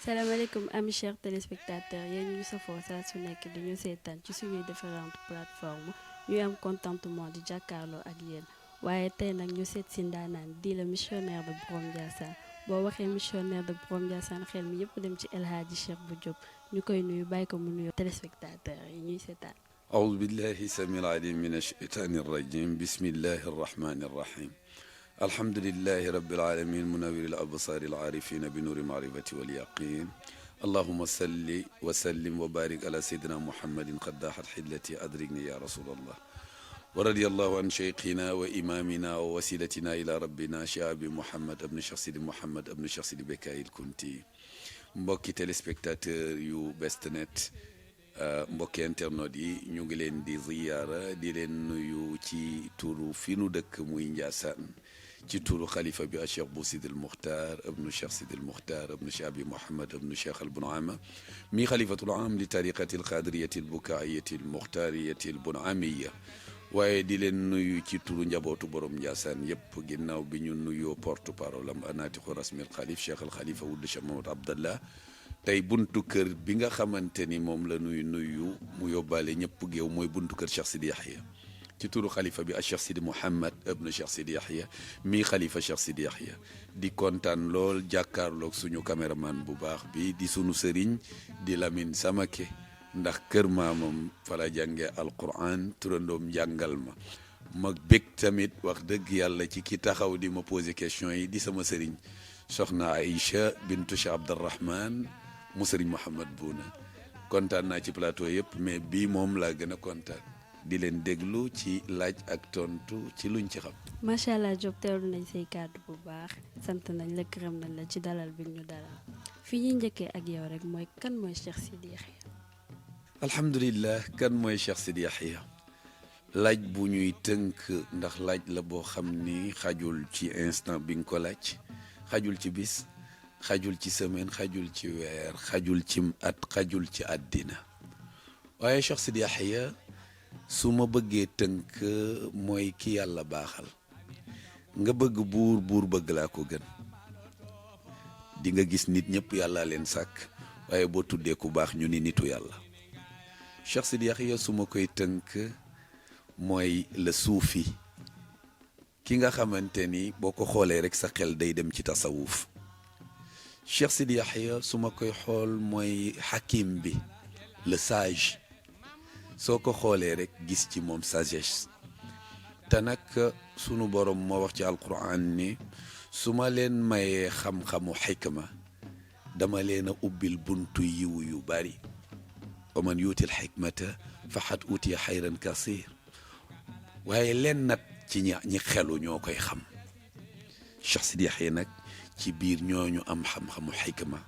salaamaaleykum amis chers téléspectateurs yéen ñu safoo saa su nekk di ñu seetaan ci suñuy différentes plateformes ñuy am contentement di jàkkaarloo ak yéen waaye tey nag ñu seet si ndaanaan di la missionnaire de Borom Ndiassane boo waxee missionnaire de Borom Ndiassane xel mi yëpp dem ci El Hadji Cheikh Bou Diop ñu koy nuyu bàyyi ko mu nuyu téléspectateurs yi ñuy seetaan. أعوذ بالله السميع العليم من الشيطان الرجيم بسم الله الرحمن الرحيم الحمد لله رب العالمين منور الأبصار العارفين بنور معرفة واليقين اللهم صل وسلم وبارك على سيدنا محمد قد داحت حلتي أدركني يا رسول الله ورضي الله عن شيخنا وإمامنا ووسيلتنا إلى ربنا شعب محمد ابن شخص محمد ابن شخص بكاي الكنتي mbokki téléspectateur yu Best Net mbokki internet yi ñu ngi leen di ziyaara di leen nuyu ci turu fi nu dëkk muy Ndiassane ci turu xalifa bi Cheikh Bou Sidil Muxtaar ibnu Cheikh Sidil Muxtaar ibnu Cheikh Abi Mouhamed ibnu Cheikh al Bunaama mi xalifatul am li tariqati al qadiriyati al bukaayati al muxtaariyati al bunaamiya waaye di leen nuyu ci turu njabootu borom Ndiassane yëpp ginnaaw bi ñu nuyoo porte parole am anaatixu rasmi al xalif Cheikh al Xalifa wuld Cheikh Mahamad Abdallah tey buntu kër bi nga xamante ni moom la nuyu mu yóbbaale ñëpp géew mooy buntu kër Cheikh Sidi Yahya ci turu xalifa bi Cheikh Sidi Mouhamed ibnu Cheikh Sidi Yahya mii xalifa Cheikh Sidi Yahya di kontaan lool jàkkaarloog suñu caméraman bu baax bi di sunu sëriñ di Lamine Samake ndax kër maamam fa la jànge alquran turandoom njàngal ma bég tamit wax dëgg yàlla ci ki taxaw di ma poser question yi di sama sëriñ soxna Aïcha bintu Cheikh Abdurrahman mu sëriñ Mouhamed Bouna kontaan naa ci plateau yëpp mais bii moom laa gën a kontaan di leen déglu ci laaj ak tontu ci luñ ci xam. macha allah Diop teewlu nañ say kàddu bu baax sant nañ la gërëm nañ la ci dalal bi ñu dalal fi ñuy njëkkee ak yow rek mooy kan mooy Cheikh Sidi Yahya. alhamdulilah kan mooy Cheikh Sidi Yahya laaj bu ñuy tënk ndax laaj la boo xam ni xajul ci instant bi nga ko laaj xajul ci bis xajul ci semaine xajul ci weer xajul ci at xajul ci àddina waaye Cheikh Sidi Yahya su ma bëggee tënk mooy ki yàlla baaxal nga bëgg buur bëgg laa ko gën di nga gis nit ñëpp yàlla leen sàkk waaye boo tuddee ku baax ñu ni nitu yàlla Cheikh Sidi Yahya su ma koy tënk mooy le suufi ki nga xamante ni boo ko xoolee rek sa xel day dem ci tasawuf Cheikh Sidi Yahya su ma koy xool mooy hakim bi le sage soo ko xoolee rek gis ci moom sagesse te nag sunu borom moo wax ci alquran ni su ma leen mayee xam-xamu xikma dama leen a ubbil buntu yiw yu bari wa man yuuti al xikmata faqad utiya xayran kasir waaye leen nat ci ñi xelu ñoo koy xam Cheikh Sidi Yahya nag ci biir ñooñu am xam-xamu xikma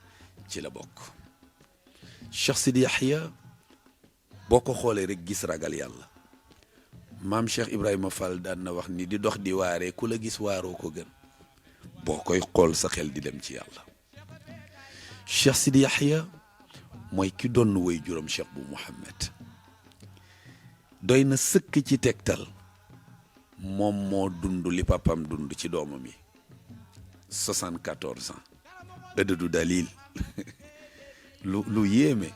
ci la bokk Cheikh Sidi Yahya boo ko xoolee rek gis ragal yàlla maam Cheikh Ibrahima Fall daan na wax ni di dox di waaree ku la gis waaroo ko gën boo koy xool sa xel di dem ci yàlla Cheikh Sidi Yahya mooy ki doon woy juróom Cheikh bu Mouhamed doy na sëkk ci tegtal moom moo dund li papam dund ci doomam yi 74 ans ëddadu dalil lu yéeme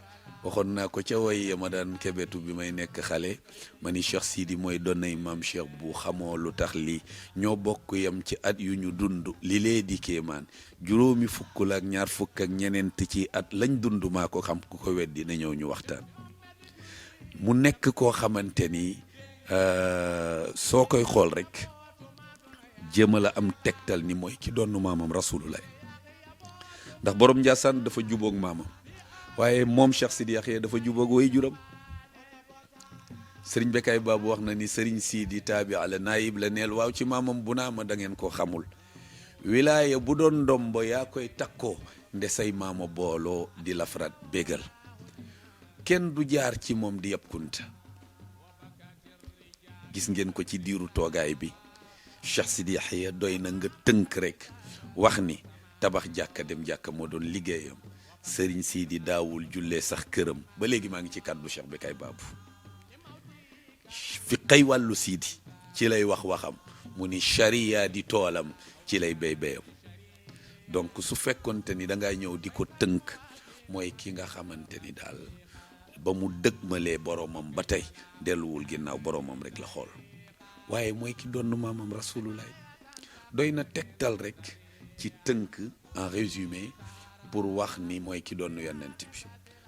waxoon naa ko ca way ma daan kebetu bi may nekk xale ma ni Cheikh Sidi mooy donnay maam Cheikh bu xamoo lu tax lii ñoo bokk yam ci at yu ñu dund li lee di kéemaan juróomi fukk la ak ñaar fukk ak ñeneent ci at lañ dund maa ko xam ku ko weddi na ñëw ñu waxtaan mu nekk koo xamante ni soo koy xool rek jéem a la am tegtal ni mooy ki doon maamam rasulullah ndax borom Ndiassane dafa jubóog maamam waaye moom Cheikh Sidi Yahya dafa jubóog way juram sëriñ Bekay Baabu wax na ni sëriñ Sidi taabi ala naayib la neel waaw ci maamam bu naa ma da ngeen ko xamul wilaaya bu doon ndombo yaa koy takkoo nde say maama booloo di lafrat bégal kenn du jaar ci moom di yab kunta gis ngeen ko ci diiru toogaay bi Cheikh Sidi Yahya doy na nga tënk rek wax ni tabax jàkka dem jàkka moo doon liggéeyam sëriñ Sidi daawul jullee sax këram ba léegi maa ngi ci kàddu Cheikh Bekay Baabu fi xëy wàllu Sidi ci lay wax waxam mu ni charia di toolam ci lay béy béyam donc su fekkonte ni da ngaa ñëw di ko tënk mooy ki nga xamante ni daal ba mu dëgmalee boromam ba tey delluwul ginnaaw boromam rek la xool waaye mooy ki doon maamam rasulullah doy na tegtal rek ci tënk en résumé pour wax ni mooy ki doon yonent bi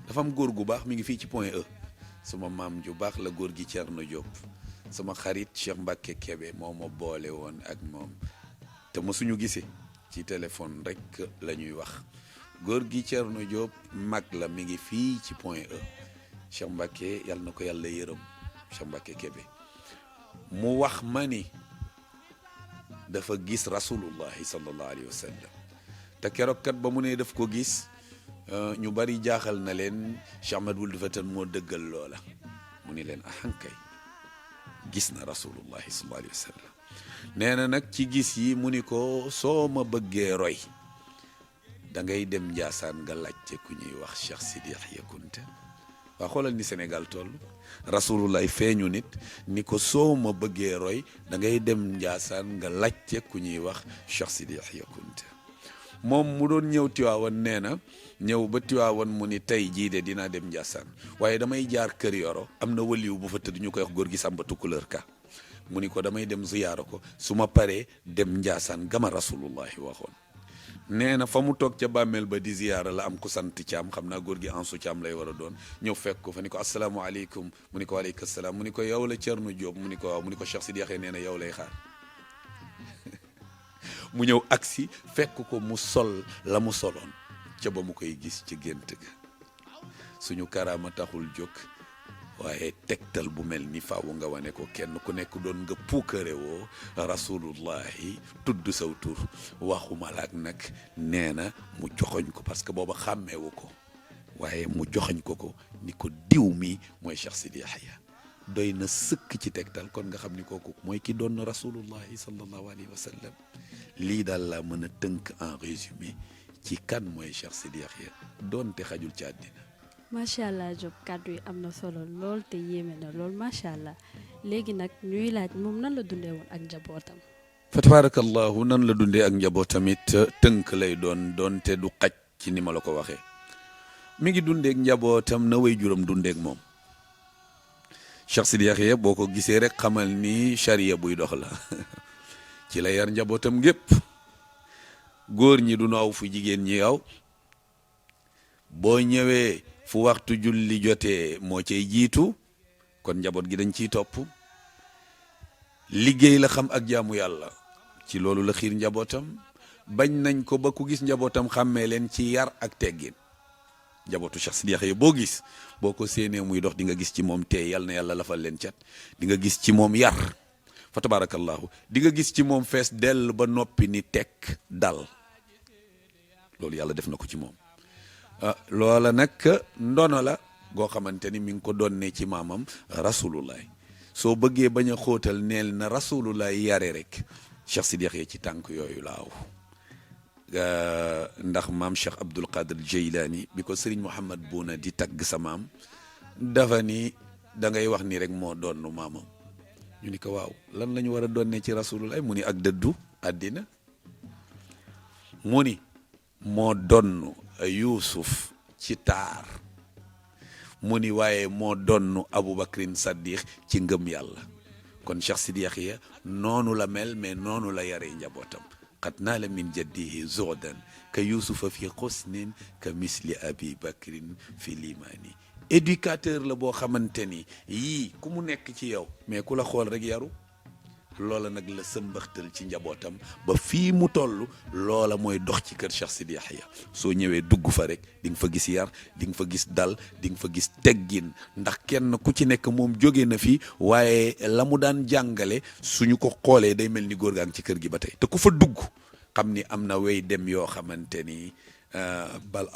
dafa am góor gu baax mi ngi fii ci Point E sama maam ju baax la góor gi Thierno Diop sama xarit Cheikh Mbacke Kébé moo ma boole woon ak moom te mësuñu gisee ci téléphone rek la ñuy wax góor gi Thierno Diop mag la mi ngi fii ci Point E Cheikh Mbacke yàlla na ko yàlla yërëm Cheikh Mbacke Kébé mu wax ma ni dafa gis rasulullahi sallallahu alayhi wa sallam te keroog kat ba mu ne daf ko gis ñu bari jaaxal na leen Cheikh Ahmad Wuld Fatan moo dëggal loola mu ni leen ahankay gis na rasulullahi sallallahu alayhi wa sallam nee na nag ci gis yi mu ni ko soo ma bëggee roy da ngay dem Njaasaan nga laajte ku ñuy wax Cheikh Sidi Yahya Kunta waa xoolal ni Sénégal toll rasulullahi feeñu nit ni ko soo ma bëggee roy da ngay dem Njaasaan nga laajte ku ñuy wax Cheikh Sidi Yahya Kunta moom mu doon ñëw Tiwaawan nee na ñëw ba Tiwaawan mu ni tey jii de dinaa dem Njaasaan waaye damay jaar Kër Yoro am na waliw bu fa tëdd ñu koy wax góor gi Sàmba Tukulër Ka mu ni ko damay dem ziyaara ko su ma paree dem Njaasaan gama rasulullahi waxoon nee na fa mu toog ca bàmmeel ba di ziyaara la am ku sant Caam xam naa góor gi Ansu Caam lay war a doon ñëw fekk ko fa ni ko asalaamaaleykum mu ni ko waaleykum salaam mu ni ko yow la Cerno Jóob mu ni ko waaw mu ni ko Cheikh Sidi Yaxya nee na yow lay xaar mu ñëw agsi fekk ko mu sol la mu soloon ca ba mu koy gis ci gént ga suñu karaama taxul jóg waaye tegtal bu mel ni faaw nga wane ko kenn ku nekk doon nga puukare woo rasulullahi tudd saw tur waxuma laak nag nee na mu joxoñ ko parce que booba xàmmeewu ko waaye mu joxoñ ko ni ko diw mi mooy Cheikh Sidi Yahya doy na sëkk ci tegtal kon nga xam ni kooku mooy ki doon rasulullahi sallallahu alayhi wa sallam lii daal laa mën a tënk en résumé ci kan mooy Cheikh Sidi Yahya doonte xajul ci àddina macha allah Diop kàddu yi am na solo lool te yéeme na lool macha allah léegi nag ñuy laaj moom nan la dundee woon ak njabootam. fa tabarakallahu nan la dundee ak njabootam it tënk lay doonte du xaj ci ni ma la ko waxee mi ngi dundee ak njabootam na way juram dundee ak moom Cheikh Sidi Yahya boo ko gisee rek xamal ni charia buy dox la ci la yar njabootam gépp góor ñi du nu aw fu jigéen ñi aw boo ñëwee fu waxtu julli jotee moo cay jiitu kon njaboot gi dañ ciy topp liggéey la xam ak jaamu yàlla ci loolu la xiir njabootam bañ nañ ko ba ku gis njabootam xàmmee leen ci yar ak teggin njabootu Cheikh Sidi Yahya boo gis boo ko séenee muy dox di nga gis ci moom tey yal na yàlla lafal leen cat di nga gis ci moom yar fa tabarakallahu di nga gis ci moom fees dell ba noppi ni tekk dal loolu yàlla def na ko ci moom loola nag ndono la goo xamante ni mi ngi ko doonne ci maamam rasulullah soo bëggee bañ a xóotal neel na rasulullah yare rek Cheikh Sidi Yahya ci tànk yooyu laaw ndax maam Cheikh Abdul Qadir Jeylaani bi ko Serigne Mouhamad Bouna di tagg sa maam dafa ni da ngay wax ni rek moo doon maamam ñu ni ko waaw lan la ñu war a doonne ci rasulullah mu ni ak dëddu àddina mu ni moo donn Yuusuf ci taar mu ni waaye moo donn Aboubacrin Saddiq ci ngëm yàlla kon Cheikh Sidi Yahya noonu la mel mais noonu la yaree njabootam qad naala min jaddihi zuhdan ka yusufa fi xusnin ka misli abi bakrin fi limaani éducateur la boo xamante ni yii ku mu nekk ci yow mais ku la xool rek yaru loola nag la sëmbaxtal ci njabootam ba fii mu toll loola mooy dox ci kër Cheikh Sidi Yahya soo ñëwee dugg fa rek di nga fa gis yar di nga fa gis dal di nga fa gis teggin ndax kenn ku ci nekk moom jóge na fi waaye la mu daan jàngale suñu ko xoolee day mel ni góor gaa ngi ci kër gi ba tey te ku fa dugg xam ni am na way dem yoo xamante ni bal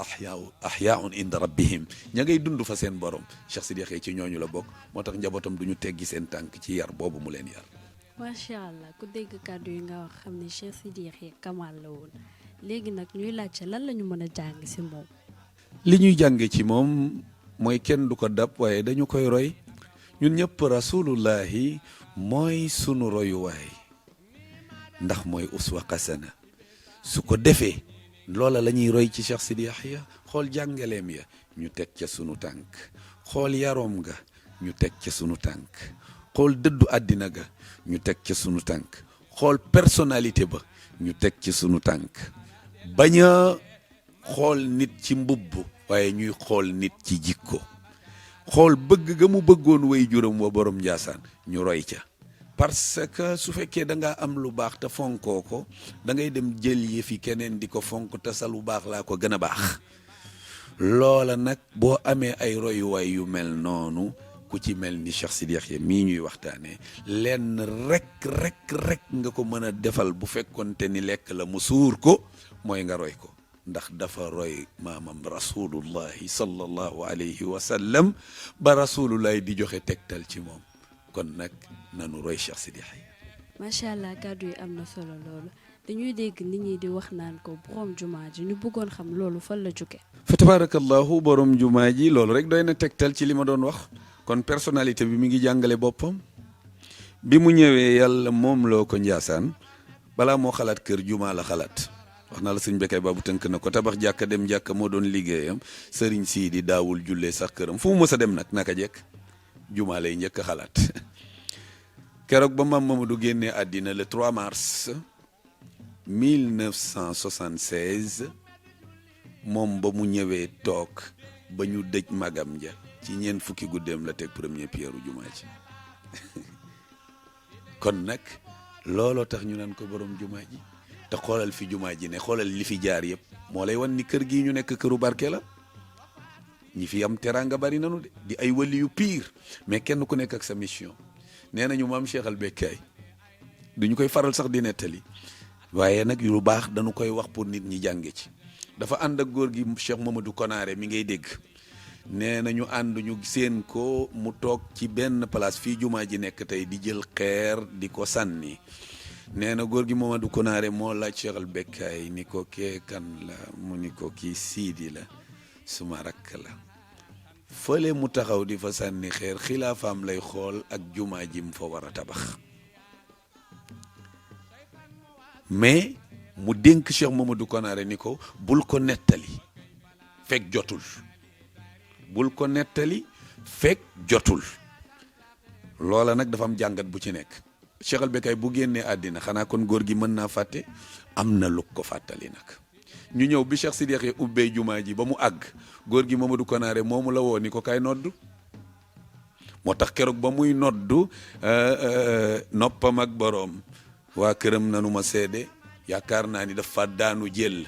ahyaun inda rabbihim ña ngay dund fa seen borom Cheikh Sidi Yahya ci ñooñu la bokk moo tax njabootam du ñu teggi seen tànk ci yar boobu mu leen yar. macha allah ku dégg kàddu yi nga wax xam ne Cheikh Sidi Yahya Kamal la woon léegi nag ñuy laajte lan la ñu mën a jàng si moom. li ñuy jànge ci moom mooy kenn du ko dab waaye dañu koy roy ñun ñëpp rasulullahi mooy sunu royuwaay ndax mooy uswa xasana su ko defee loola la ñuy roy ci Cheikh Sidi Yahya xool jàngaleem ya ñu teg ca sunu tànk xool yaroom ga ñu teg ca sunu tànk xool dëddu àddina ga ñu teg ca sunu tànk xool personnalité ba ñu teg ci sunu tànk bañ a xool nit ci mbubb waaye ñuy xool nit ci jikko xool bëgg ga mu bëggoon way juram wa borom Njaasaan ñu roy ca parce que su fekkee da nga am lu baax te fonkoo ko da ngay dem jël yëfi keneen di ko fonk te sa lu baax laa ko gën a baax loola nag boo amee ay royuwaay yu mel noonu ku ci mel ni Cheikh Sidi Yahya mii ñuy waxtaanee lenn rek nga ko mën a defal bu fekkonte ni lekk la mu suur ko mooy nga roy ko ndax dafa roy maamam rasulullahi sallallahu alayhi wa sallam ba rasulullahi di joxe tegtal ci moom kon nag nanu roy Cheikh Sidi Yahya. macha allah kàddu yi am na solo loolu dañuy dégg nit ñi di wax naan ko borom jumaa ji ñu bëggoon xam loolu fan la jóge. fa tabarakallahu borom jumaa ji loolu rek doy na tegtal ci li ma doon wax kon personnalité bi mi ngi jàngale boppam bi mu ñëwee yàlla moom loo ko Njaasaan balaa moo xalaat kër jumaa la xalaat wax naa la sëñ Bekay Baabu tënk na ko tabax jàkka dem jàkka moo doon liggéeyam sëriñ sii di daawul jullee sax këram fu mu mës a dem nag naka jekk jumaa lay njëkk a xalaat keroog ba maam Mamadou génnee àddina le 3 mars 1976 moom ba mu ñëwee toog ba ñu dëj magam ja ci ñeent fukki guddeem la teg premier pierre jumaa ji kon nag looloo tax ñu naan ko borom jumaa ji te xoolal fi jumaa ji ne xoolal li fi jaar yëpp moo lay wan ni kër gii ñu nekk këru barke la ñi fi am teraanga bari nanu de di ay wali yu pire mais kenn ku nekk ak sa mission nee nañu maam Cheikh Al Bekkaay duñu koy faral sax di nettali waaye nag yu baax dañu koy wax pour nit ñi jànge ci dafa ànd ak góor gi Cheikh Mamadou Konaare mi ngay dégg nee na ñu ànd ñu seen ko mu toog ci benn place fii jumaa ji nekk tey di jël xeer di ko sànni nee na góor gi Mamadou Konaare moo laaj Cheikh Al Bekkaay ni ko kee kan la mu ni ko kii Siidi la suma rakk la fële mu taxaw di fa sànni xeer xilaafaam lay xool ak jumaa ji mu fa war a tabax mais mu dénk Cheikh Mamadou Konaare ni ko bul ko nettali fekk jotul bul ko nettali fekk jotul loola nag dafa am jàngat bu ci nekk Cheikh Al Bekkaay bu génnee àddina xanaa kon góor gi mën naa fàtte am na lu ko fàttali nag ñu ñëw bi Cheikh Sidi Yahya ubbee jumaa ji ba mu àgg góor gi Mamadou Konaare moomu la woo ni ko kay noddu moo tax keroog ba muy noddu noppam ak boroom waa këram nanu ma seede yaakaar naa ni dafa daanu jël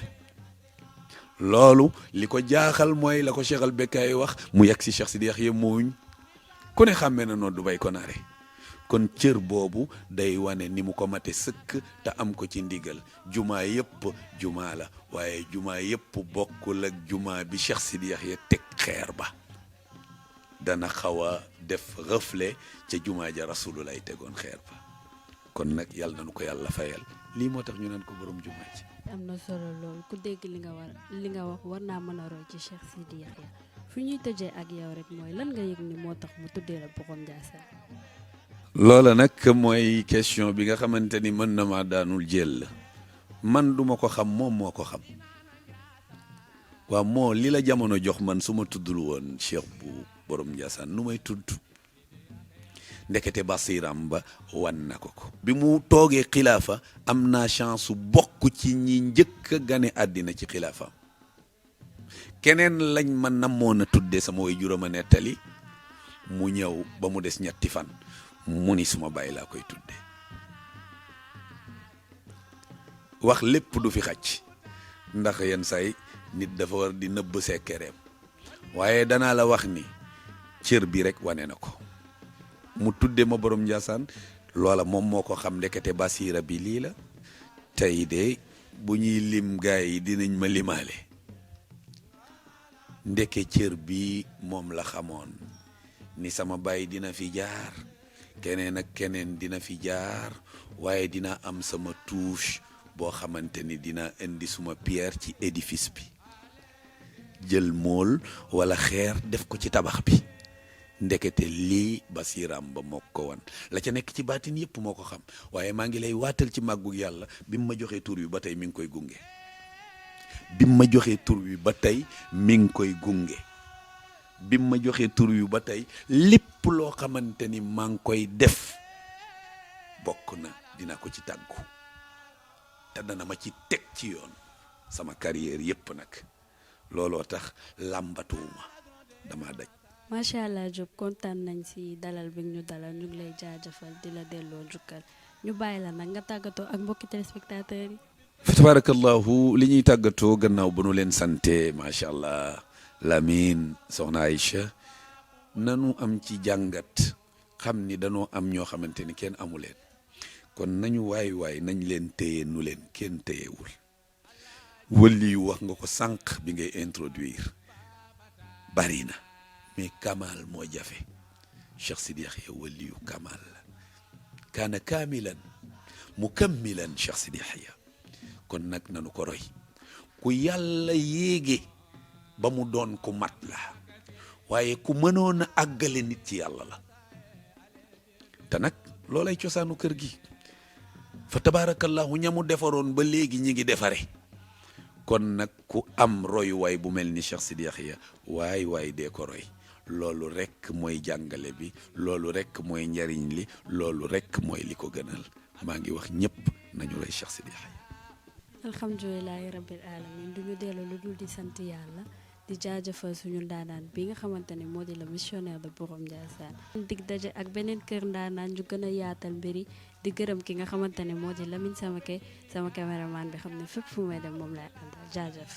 loolu li ko jaaxal mooy la ko Cheikh Al Bekkaay wax mu yegg si Cheikh Sidi Yahya muuñ ku ne xàmmee na noddu bay Konaare kon cër boobu day wane ni mu ko mate sëkk te am ko ci ndigal jumaa yëpp jumaa la waaye jumaa yëpp bokkul ak jumaa bi Cheikh Sidi Yahya teg xeer ba dana xaw a def reflet ca jumaa ja Rasulullah tegoon xeer ba kon nag yàlla na nu ko yàlla fayal lii moo tax ñu naan ko borom jumaa ji. am na solo lool ku dégg li nga wax war naa mën a roy ci Cheikh Sidi Yahya fu ñuy tëjee ak yow rek mooy lan nga yëg ni moo tax mu tuddee la borom Njaasaan. loola nag mooy question bi nga xamante ni mën na maa daanul jël man duma ko xam moom moo ko xam waaw moo li la jamono jox man su ma tuddul woon Cheikh bu borom Njaasaan nu may tudd ndekete basiram ba wan na ko bi mu toogee xilaafa am naa chance su bokk ci ñi njëkk a gane àddina ci xilaafa keneen lañ ma namoon a tuddee sama way juróom a nettali mu ñëw ba mu des ñetti fan mu ni suma bàyyi laa koy tudde wax lépp du fi xaj ndax yenn say nit dafa war di nëbb sekkereem waaye danaa la wax ni cër bi rek wane na ko mu tudde ma borom Njaasaan loola moom moo ko xam ndekete basiira bi lii la tey de bu ñuy lim gaay yi dinañ ma limaale ndeke cër bi moom la xamoon ni sama baay dina fi jaar keneen ak keneen dina fi jaar waaye dina am sama touche boo xamante ni dina indi suma pierre ci édifice bi jël mool wala xeer def ko ci tabax bi ndekete lii basiram ba moo ko wan la ca nekk ci baatin yëpp moo ko xam waaye maa ngi lay waatal ci màggu yàlla bi mu ma joxee tur bi ba tey mi ngi koy gunge bi ma joxee tur wi ba tey mi ngi koy gunge bi ma joxee tur wi ba tey lépp loo xamante ni maa ngi koy def bokk na dina ko ci tàggu te dana ma ci teg ci yoon sama carrière yépp nag looloo tax làmbatuwuma dama daj. macha allah Diop kontaan nañ si dalal bi ñu dalal ñu ngi lay jaajëfal di la delloo njukkal ñu bàyyi la nag nga tàggatoo ak mbokki téléspectateurs yi. fa tabarakallahu li ñuy tàggatoo gannaaw ba nu leen sante macha allah Lamine soxna Aïcha nanu am ci jàngat xam ni danoo am ñoo xamante ni kenn amu leen kon nañu waay nañ leen téye nu leen kenn téyewul wëlli yu wax nga ko sànq bi ngay introduire bari na mais kamal moo jafe Cheikh Sidi Yaxya wëlli yu kamal la kaana kaamilan mukammilan Cheikh Sidi Yaxya kon nag nanu ko roy ku yàlla yéege ba mu doon ku mat la waaye ku mënoon a àggale nit ci yàlla la te nag loolay cosaanu kër gi fa tabaarakallahu ñamu defaroon ba léegi ñi ngi defare kon nag ku am roy waay bu mel ni Cheikh Sidi Yaxya waay dee ko roy loolu rekk mooy jàngale bi loolu rekk mooy njariñ li loolu rekk mooy li ko gënal maa ngi wax ñëpp nañu roy Cheikh Sidi Yaxya. alhamdulilahi rabbil alamin du ñu dellu lu dul di sant yàlla di jaajëfal suñu ndaanaan bi nga xamante ne moo di le missionnaire de Borom Ndiassane dig daje ak beneen kër ndaanaan ñu gën a yaatal mbiri di gërëm ki nga xamante ne moo di Lamine sama caméraman bi xam ne fépp fu may dem moom lay àndal jaajëf